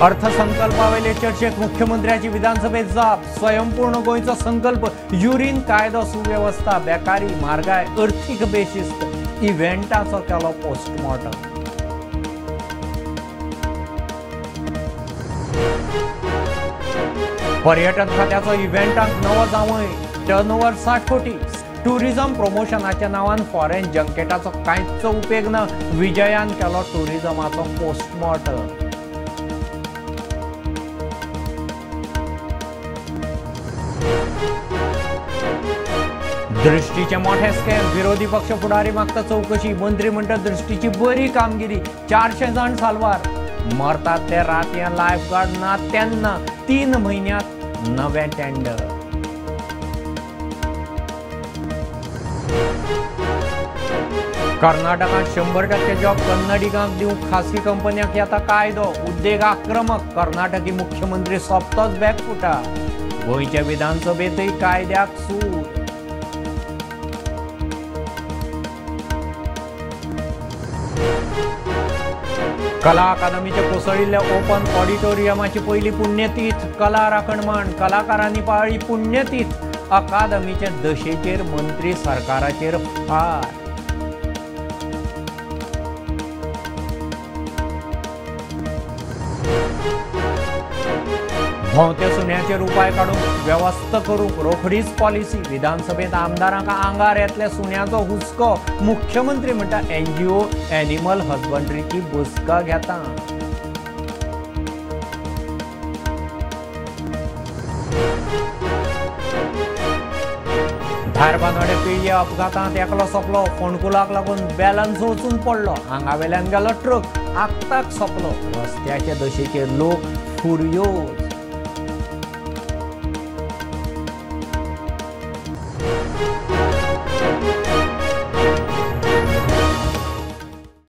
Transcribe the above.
अर्थसंकल्पावेले चर्चेक मुख्यमंत्र्याची विधानसभेत जाप. स्वयंपूर्ण गोंयचो संकल्प, युरीन कायदो सुवेवस्था, बेकारी, म्हारगाय, अर्थीक बेशिस्त, इव्हेंटाचो केलो पोस्टमॉर्टम. पर्यटन खात्याचो इव्हेंटांक नवो जावंय, टर्नओव्हर 60 कोटी. टुरिझम प्रमोशनाच्या नांवान फॉरेन जंकेटाचो कांयच उपेग ना, विजयान केलो टुरिझमाचो पोस्टमॉर्टम. दृष्टीचे मोठे स्कॅम, विरोधी पक्ष फुडारी मागता चौकशी, मंत्री म्हणटा दृष्टीची बरी कामगिरी, 400 जाण साल्वार. मरतात ते रातयां लायफ गार्ड ना तेन्ना 3 म्हयन्यांत नवें टेंडर. कर्नाटकांत 100% जॉब कन्नडिगांक दिवंक खासगी कंपन्यांक येता कायदो, उद्देग आक्रमक, कर्नाटकी मुख्यमंत्री सोपतोच बॅकफुटा. गोंयच्या विधानसभेंतय कायद्याक सूर. कला अकादमीच्या कोसळिल्ल्या ओपन ऑडिटोरियमाची पयली पुण्यतीथ, कला राखण मांड, कलाकारांनी पाळ्ळी पुण्यतीथ, अकादमीच्या दशेचेर मंत्री सरकाराचेर फार. भोंवत्या सुण्याचेर उपाय काडूंक वेवस्था करूंक रोखडीच पॉलिसी, विधानसभेंत आमदारांक आंगार येतल्या सुण्याचो हुस्को, मुख्यमंत्री म्हणटा एनजीओ एनिमल हजबंड्रीची बसका घेता. धारबांदोडे पिळये अपघातांत एकलो सोंपलो, फोंडकुलाक लागून बॅलन्स वचून पडलो, आंगावेल्यान गेलो ट्रक, आक्ताक सोंपलो, रस्त्याचे दशेचेर लोक फुरयोज.